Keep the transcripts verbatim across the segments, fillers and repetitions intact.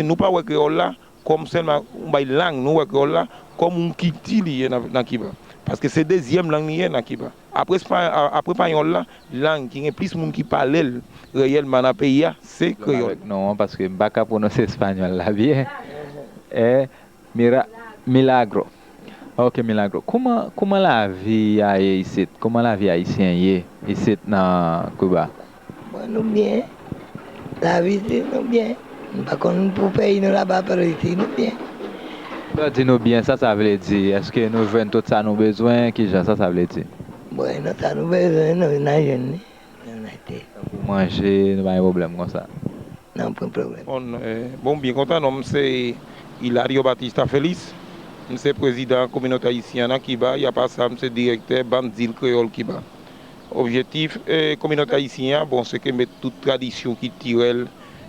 Nou pa wè kreyòl la kòm sèlman yon bay lang, nou wè kreyòl la kòm yon kilti li ye nan, nan Kiba. Paske se dezyèm lang li ye nan Kiba. Apre espa-, a-, apre panyòl la, lang ki gen plis moun ki pale l reyèlman nan peyi a, se kreyòl. Avèk non an, paske m pa ka pwononse espanyòl la byen. Eh, Mira-, Milagro. Ok, Milagro. Kouman, kouman lavi a ye isit? Kouman lavi ayisyen ye isit nan Kiba? Bon, nou byen. Lavi isit, nou byen. M pa konn pou peyi nou laba, pero isit, nou byen. Lè w di nou byen, sa sa vle di? Èske nou jwenn tout sa nou bezwen? Kijan sa sa vle di? Bon, e nan sa nou bezwen, nou, n a jwenn li. Nan nete. Tankou manje, nou pa gen pwoblèm konsa. Non, pran pwoblèm. Bon, eh, bon, m byen kontan. Non, m se Hilario Batista Félix. M se prezidan kominote ayisyen an nan Kiba. Apa sa, m se direktè Bann Zil Kreyòl Kiba. Objektif, eh, kominote ayisyen an, bon, se ke met tout tradisyon kiltirèl,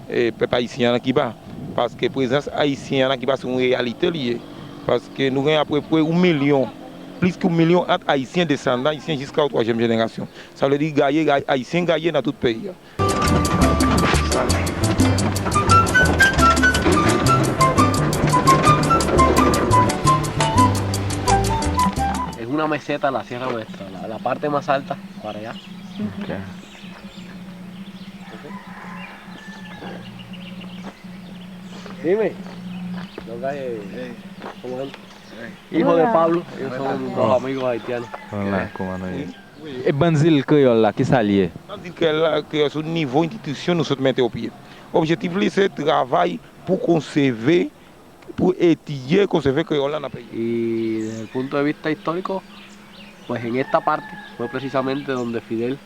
eh, pèp ayisyen an nan Kiba. Paske prezans ayisyen an nan Kiba se yon reyalite li ye. Paske nou gen apeprè yon milyon, plis ke yon milyon ant ayisyen desandan ayisyen jiska yon twazyèm jenerasyon. Sa vle di gaye, ayisyen gaye nan tout peyi a. Es una meseta, la Sierra Maestra, la, la parte más alta, para allá. Ok. Dime, no cae, ¿cómo es? Hijo de Pablo, ellos son dos amigos haitianos. Hola, ¿cómo no? E Bann Zil Kreyòl la, kisa l ye? Bann Zil Kreyòl la, Kreyòl se yon nivo enstitisyon nou sot mete o pye. Objektif li se travay pou konsève, pou etidye, konsève kreyòl la nan peyi. Y desde el punto de vista histórico, pues en esta parte fue precisamente donde Fidel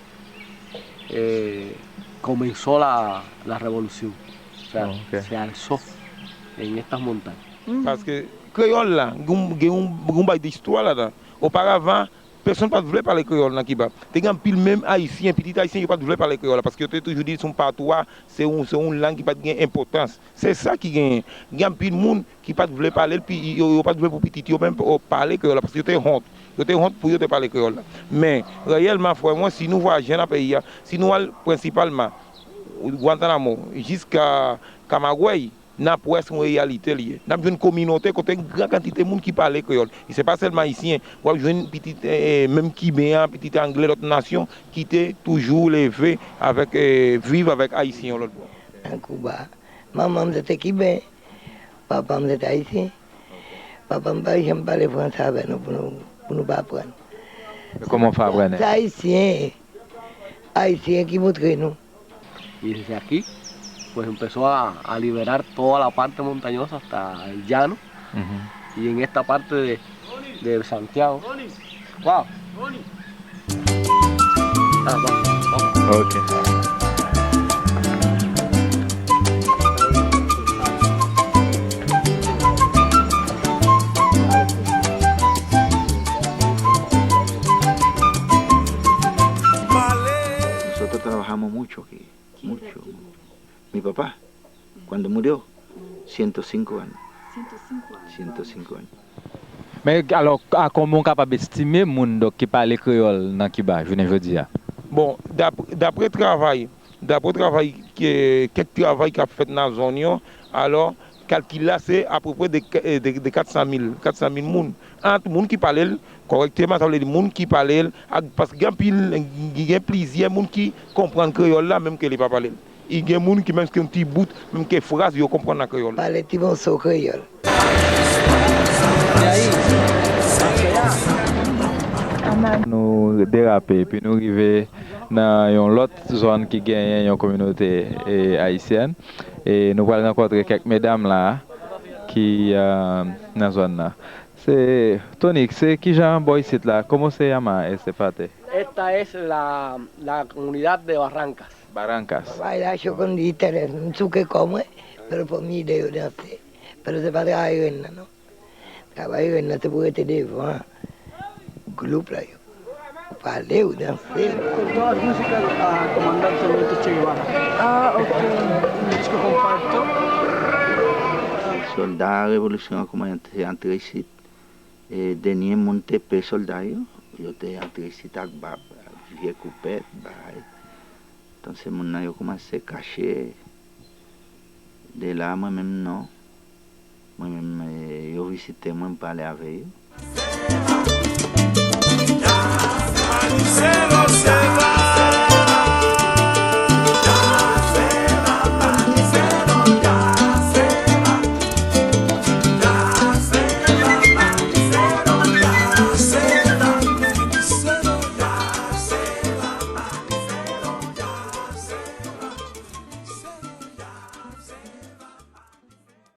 eh, comenzó la, la revolución. O sea, se alzó en estas montañas. Paske kreyòl la, gen, gen yon, yon bay de istwa ladan. Oparavan, pèsonn pa t vle pale kreyòl nan Kiba. Te gen anpil menm ayisyen, pitit ayisyen, yo pa t vle pale kreyòl la, paske yo te toujou di se yon patwa, se yon, se yon lang ki pa t gen enpòtans. Se sa ki genyen. Gen anpil moun ki pa t vle pale l, pi, yo, yo pa t vle pou pitit yo menm, o, pale kreyòl la, paske yo te wont. Yo te wont pou yo te pale kreyòl la. Men, reyèlman, frè mwen, si nou vwazen nan peyi a, si nou al prensipalman Guantanamo jiska Kamagwèy, n ap wè se yon reyalite li ye. N ap jwenn kominote kote gen gran kantite moun ki pale kreyòl. E se pa sèlman ayisyen, w ap jwenn pitit, eh, eh, menm kiben an, pitit angle, lòt nasyon ki te toujou leve avèk, eh, viv avèk ayisyen yon lòt bò. Nan Kiba, manman m se te kiben, papa m se te ayisyen. Papa m pa janm pale franse avè nou pou nou, pou nou pa aprann. Men kòman w fè aprann? Se ayisyen, ayisyen ki montre nou. Y desde aquí, pues empezó a, a liberar toda la parte montañosa hasta el llano. Y en esta parte de, de Santiago. Wow. Ah, vamos, vamos. Ok. Nosotros trabajamos mucho aquí, mucho. Mi papá, cuando murió, ciento cinco años. Ciento cinco años. Men, alò, a kòman w kapab estime moun, donk, ki pale kreyòl nan Kiba, jounen jodi a? Bon, dap-, dapre travay, dapre travay, ke, kèk travay k ap fèt nan zòn yo, alò, kalkil la, se apeprè de, de, de kat san mil, kat san mil moun. Ant moun ki pale l kòrèkteman, sa vle di moun ki pale l, ak, paske gen anpil, gen plizyè moun ki konprann kreyòl la, menm ke li pa pale l. E gen moun ki menm ke yon ti bout, menm ke fraz yo konprann nan kreyòl. Pale ti moso kreyòl. Nou derape, epi nou rive nan yon lòt zòn ki genyen yon kominote, e, ayisyèn. E nou pral rankontre kèk medam la ki, e, nan zòn nan. Se, Tony, se kijan bò isit la? ¿Cómo se llama esta parte? Esta es la, la comunidad de Barrancas. Barrancas. Travay la, yo konn di tèlè, m souke kò mwen, pero fò m ede yo danse. Pero se pa travay rèn nan, non. Travay rèn nan, se pou rete devan gwoup la yo. Pale ou danse. Todas músicas a comandante Che Guevara. Ah, ok. Un disco compacto. Sòlda revolisyon an kòmanse antre isit. E dènye moun te pè sòlda yo, yo te antre isit ak bab, ak vye koupèt, bagay. Entonces, moun nan yo kòmanse kache. De la, mwen menm non. Mwen menm, eh, yo vizite mwen, m pale avè yo.